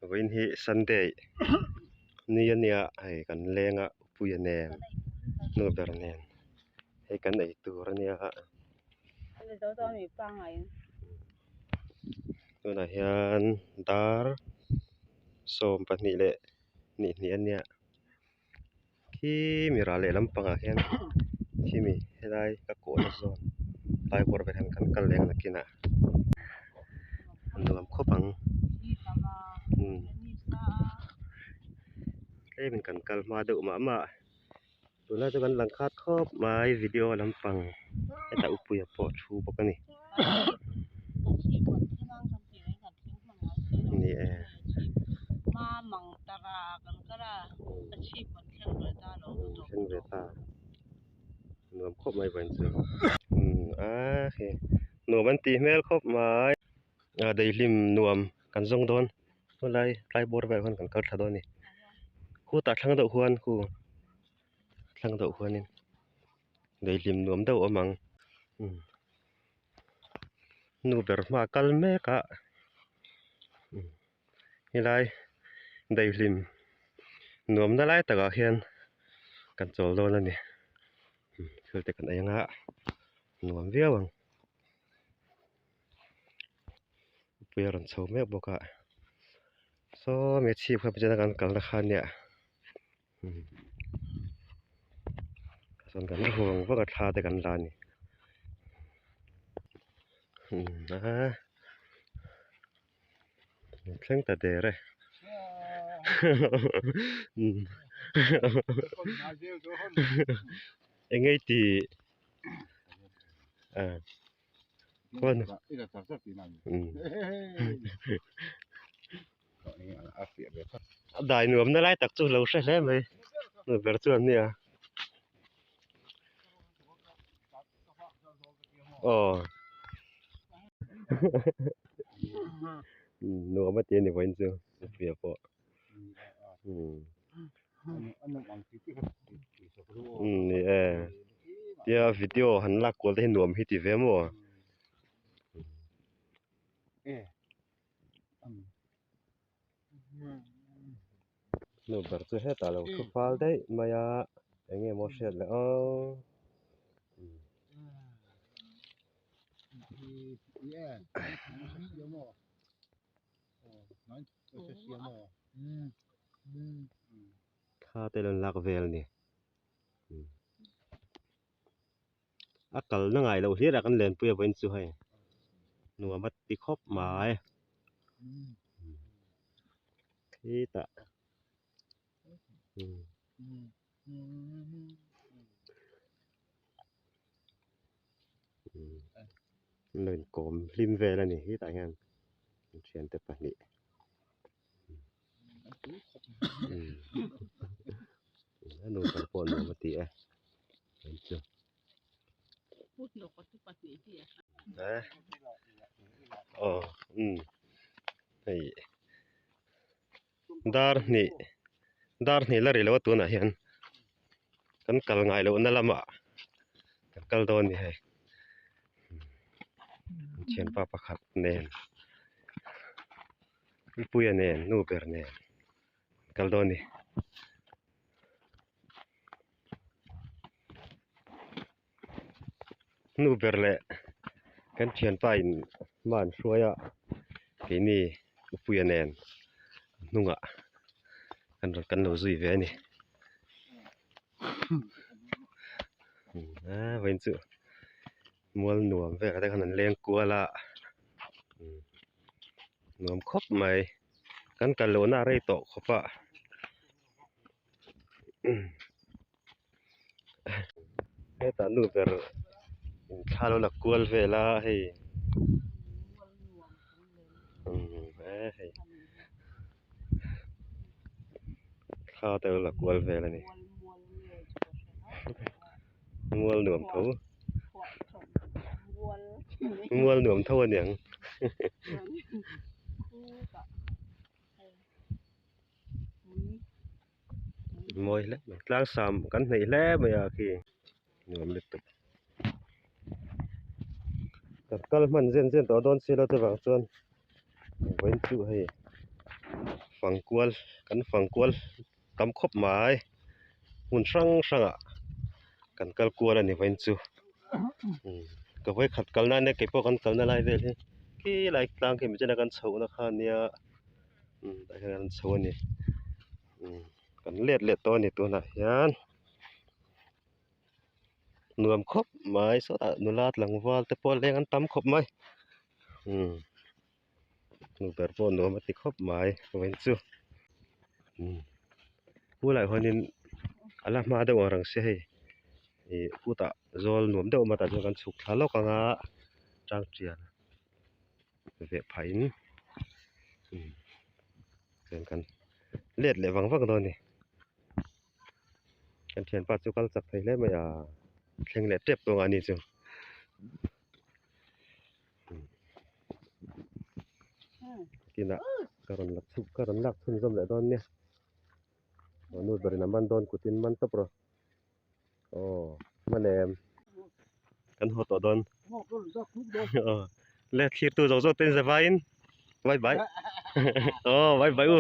Vawiin hi Sunday ni a nia hei kan leng a upuia nen nu ber nen hei kan ei tur a nia tunah hian dar 12 leh 22 a nia. Khi mi ral lehlam pangah hian khimi helai ka kawhna zawn tlai bawr vel hian kan kal leh ang nakinah a nuam khawp ang umm tlemin kan kal hma deuh mah mah tunlai chu kan lang khat khawp mai video lampang hetah upuia pawh a thu bawk a ni. Ni e. Thleng ve ta. Nuam khawp mai vawiin chu. Umm a khi nuam an tih hmel khawp mai. A daihlim nuam kan zawng dawn khawlai tlai bawr velah khan kan kal thla dawn a ni. Khutah thlang deuh khuan khu thlang deuh khuanin daihlim nuam deuh a awm ang. Umm. Nu ber hma kal mek a helai daihlim nuam na lai takah hian kan chawl dawn a ni thil te kan ei anga nuam viau ang mipui a rawn chho mek bawk a saw mi chhip kha pawh kan kalna kha ania. Chuan kan vang vang a thla te kan la a ni a thleng ta der e eng nge tih a dai nuam na lai tak chu lo hre hle mai nu ber chuan nia aw nuam a ti a ni vawiin chu mipui pawh umm ni e tia video han lak kual te hi nuam hi ti ve maw. Nu ber chu hetah lo thu fal daih mai a eng nge maw hriat leh aw. Thla te lo lak vel a ni. A kalna ngai loh hlir a kan lenpui a vawiin chu hei nuam a ti khawp mai. Khitah An lo inkawm hlim vel a ni hetah hian an thiante pahnih a nupa pawh nuam a ti e an chu aw umm hei dar hnih dar hnih la ri lo a tunah hian kan kal ngai lohna lamah kan kal dawn a ni hei thianpa pakhat nen Puipuia nen nu ber nen an kal dawn a ni. Nu ber leh kan thianpa in hma an hruai a keini upuia nen hnungah kan rawn kan lo zui ve a ni a vawiin chu mual nuam velah te khan an leng kual a nuam khawp mai kan kal lohna a rei tawh khawp a. Hetah nu ber in thla lo la kual vel a hei umm he hei thla te lo la kual vel a ni mual nuam tho mual nuam tho a niang. Mawi hle mai tlang sam kan hneih hle mai a khi nuam lutuk kan kal hman zen zen tawh dawn si lo te vang chuan vawiin chu hei. Fang kual kan fang kual tam khawp mai hmun hrang hrangah kan kal kual a ni vawiin chu ka vawikhat kalna ania keipawh kan kalna lai vel hi khi lai tlang khi michina kan chhohna kha ania tah hian an chho a ni kan let leh tawh a ni tunah hian. Nuam khawp mai sawtah nula tlangval te pawh leng an tam khawp mai umm nu ber pawh nuam a ti khawp mai vawiin chu umm bulah hianin a la hma deuh ang reng sia hei ih kutah zawl nuam deuh a awm a tah chuan kan chhuk thla lawk ang a tang tial veh phah in umm chuan kan let leh vang vang dawn a ni. Kan thianpa chu kal chak thei hle mai a thleng leh tep tawng a ni chu kinah ka rawn la chhuk ka rawn lak chhunzawm leh dawn nia aw nu berin a man dawn kutin man tawp rawh aw man em kan haw tawh dawn aw le thlir tu zawk zawk te in zavaiin bye bye aw bye bye u.